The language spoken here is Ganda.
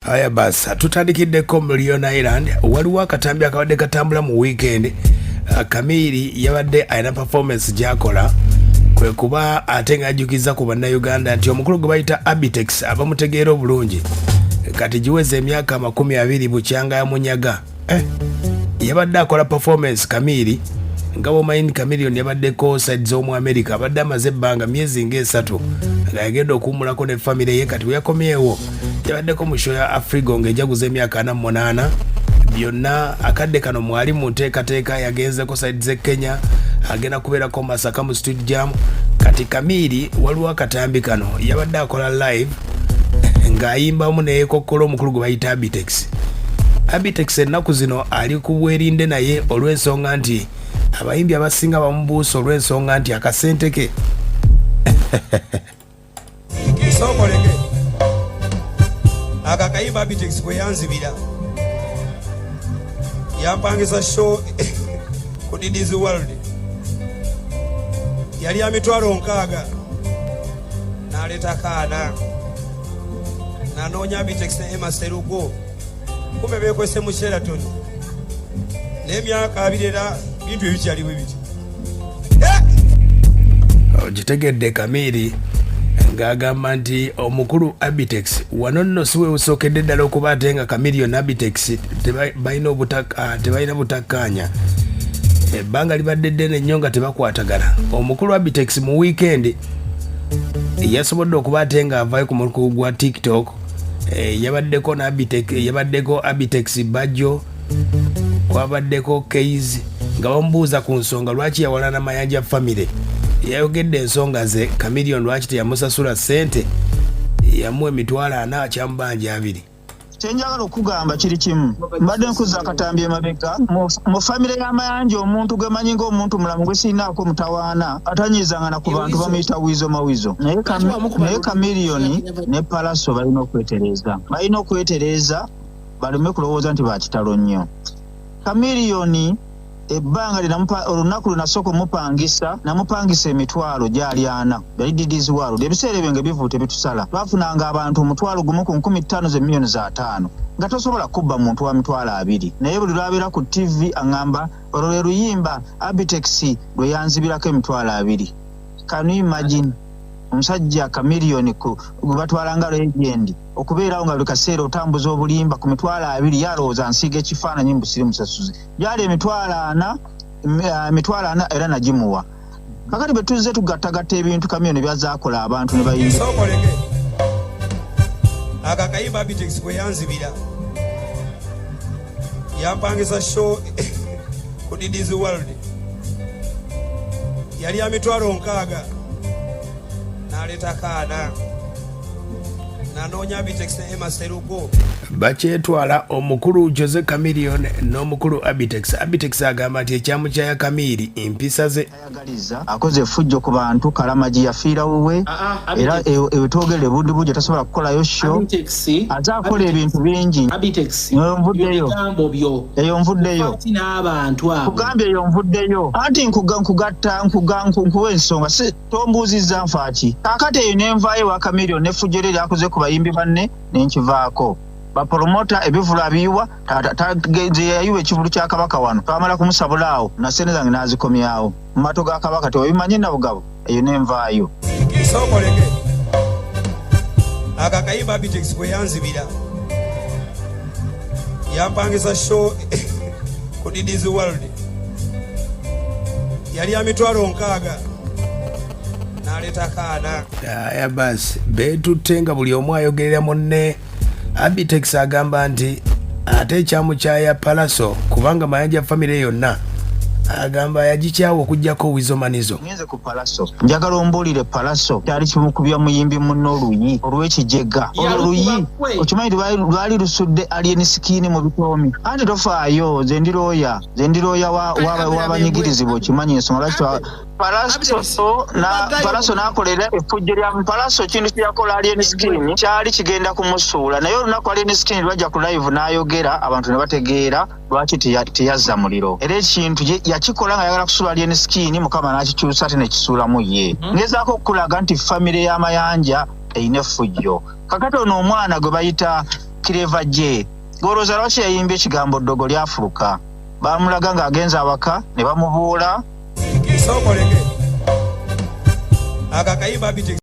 Aya basa tutandikiddeko mu Leon Island. Waliwo akatambi akabadde katambula mu weekend. Kamiri yabadde alina performance gyakola, kwe kuba ate ng'ajjukiza ku Bannayuganda nti omukulu gwe bayita Abitex abamutegeera obulungi kati giweza emyaka 20 bukyanga yamunyaga. Yabadde akola performance Kamiri, nga bwomanyi Chameleone yabaddeko side z'omu America, abadde amaze ebbanga myezi nga 3 nga yagenda okuwummulako ne famire ye. Kati bwe yakomyewo yabaddeko mu show ya Afrigo ng'ejaguza emyaka 48. Byonna akadde kano mwali mu nteekateeka, yagenzeko side z'e Kenya, agenda kubeerako Masaka mu street jam. Kati Kamiri waliwo akatambi kano yabadde akola live ng'ayimbamu neyeekokkola omukulu gwe bayita Abitex. Abitex ennaku zino ali ku bwerinde, naye olw'ensonga nti abayimbi abasinga bamubuusa olw'ensonga nti akasente ke Sokoleke aka kayimba Abitex kwe yanzibira, yampangisa show ku Didis World, yali ya 60,000, n'aleeta kaana nanoonya Abitex ne Emma Serugo, kumbe beekwese mu Sheraton n'emyaka 20, era bintu ebikyaliwo biti. Okitegedde, Kamiri ng'agamba nti omukulu Abitex wano nno si wewusookedde ddala okuba ate nga Chameleone Abitex tebalina butakkaanya. Ebbanga libadde ddene nnyo nga tebakwatagana. Omukulu Abitex mu wiikendi yasobodde okuba ate ng'avaayo ku mukulu gwa TikTok. Yabaddeko yabaddeko Abitex, Bajjo, kwabaddeko Keiz, nga bamubuuza ku nsonga lwaki yawalana Mayanja family. Yayogedde ensonga ze Chameleone lwaki teyamusasula ssente, yamuwa 40,000, akyamubanja 20. Kyenjagala okugamba kiri kimu, mbadde nkuza akatambi emabega mu famire y'Amayanja. Omuntu gwe manyi ng'omuntu mulamu gwe sirinaako mutawaana, atanyizanga ku bantu, bamuyita Wizo Mawizo. Naye Chameleone ne Palaso balina okwetereeza, balina okwetereeza baleme kulowooza nti bakitalo nnyo. Chameleone ebbanga lyenamupa, olunaku lwe nasooka omupangisa, namupangisa emitwalo gyali ana, yali Didis World. Ebiseera ebyo nga ebivu tebitusala, twafunanga abantu 10,000 ku 5,000, ze miliyoni za 5, nga tosobola kubba muntu wa 20,000. Naye buli lwabeera ku TV aŋŋamba olwo lwe luyimba Abitex lwe yanzibirako 20,000. Can you imagine omusajja Chameleone gwe batwala nga legend okubeerawo nga buli kaseera otambuza obulimba ku 20,000? Yalowooza nsiiga ekifaananyi mbu siri musasuzi. Gyali 40,000, 40,000 era nagimuwa. Kakati bwe tuzze tugattagatta ebintu Chameleone byazaakola abantu ne bayingira. Sokoleke aka kayimba Abitex kwe yanzibira, yampangisa show ku Didis World, yali ya 60,000, n'aleeta kaana nanoonya Abitex ne Emma Serugo. Bakyetwala omukulu Jose Chameleone n'omukulu Abitex. Abitex agamba nti ekyamukyaya Kamiri empisa ze. Ayagaliza akoze effujjo ku bantu. Kalamagi yafiira wuwe. Ah, ah, era Abitex. Ewetwogere bundi bujja tasobola kukolayo show. Abitex. Ate akola ebintu bingi. Abitex. Eyo nvuddeyo. Ebigambo byo. Eyo nvuddeyo. Ati n'abantu abo. Kugambye eyo nvuddeyo, anti nkugatta nkuwa ensonga, si tombuuzizza nfaaki. Kaakati eyo nenvaayo ewa Chameleone n'effujjo lye lyakoze ku bayimbi banne, nenkivaako. Bapromota ebivulu abiyiwa, nze yayiwa ekivulu kya Kabaka wano, twamala kumusabula awo na sente zange n'azikomyawo mu maato ga Kabaka. Tewabimanyi Nabugabo? Eyo nenvaayo. Sokoleke aka kayimba Abitex kwe yanzibira, yampangisa show ku Didis World, yali ya 60,000, n'aleeta kaana. Aya basi beetutte nga buli omu ayogerera munne. Abitex agamba nti ate ekyamukyaya Palaso kubanga Mayanja famire yonna agamba yagikyawa okugjako Wizo Manizo. Ngenze ku Palaso, njagala ombuulire, Palaso kyali kimukubya muyimbi munne oluyi olw'ekijega olwo Yalukuba luyi kwe. Okimanyi nti lwali lusudde Alien Skin mu bitoomi? Anti tofaayo, nze ndi looya, nze ndi looya w'abanyigirizibwa. Okimanyi ensonga lwaki Palaso na Palaso n'akolera effujjo lya Palaso? Ekintu kye yakola Alien Skin kyali kigenda kumusuula, naye olunaku Alien Skin lwajja ku live n'ayogera, abantu ne bategeera lwaki teyazza muliro. Era ekintu yakikola nga ayagala kusuula Alien Skin, Mukama n'akikyusa ate nekisuulamu ye. Ngezaako okukulaga nti famire y'Amayanja erina effujjo. Kakati ono omwana gwe bayita Clever J, golowooza lwaki yayimbye ekigambo ddogo lyafuluka? Baamulaga ng'agenze awaka ne bamubuula. Sookoleke ako akayimba abitex.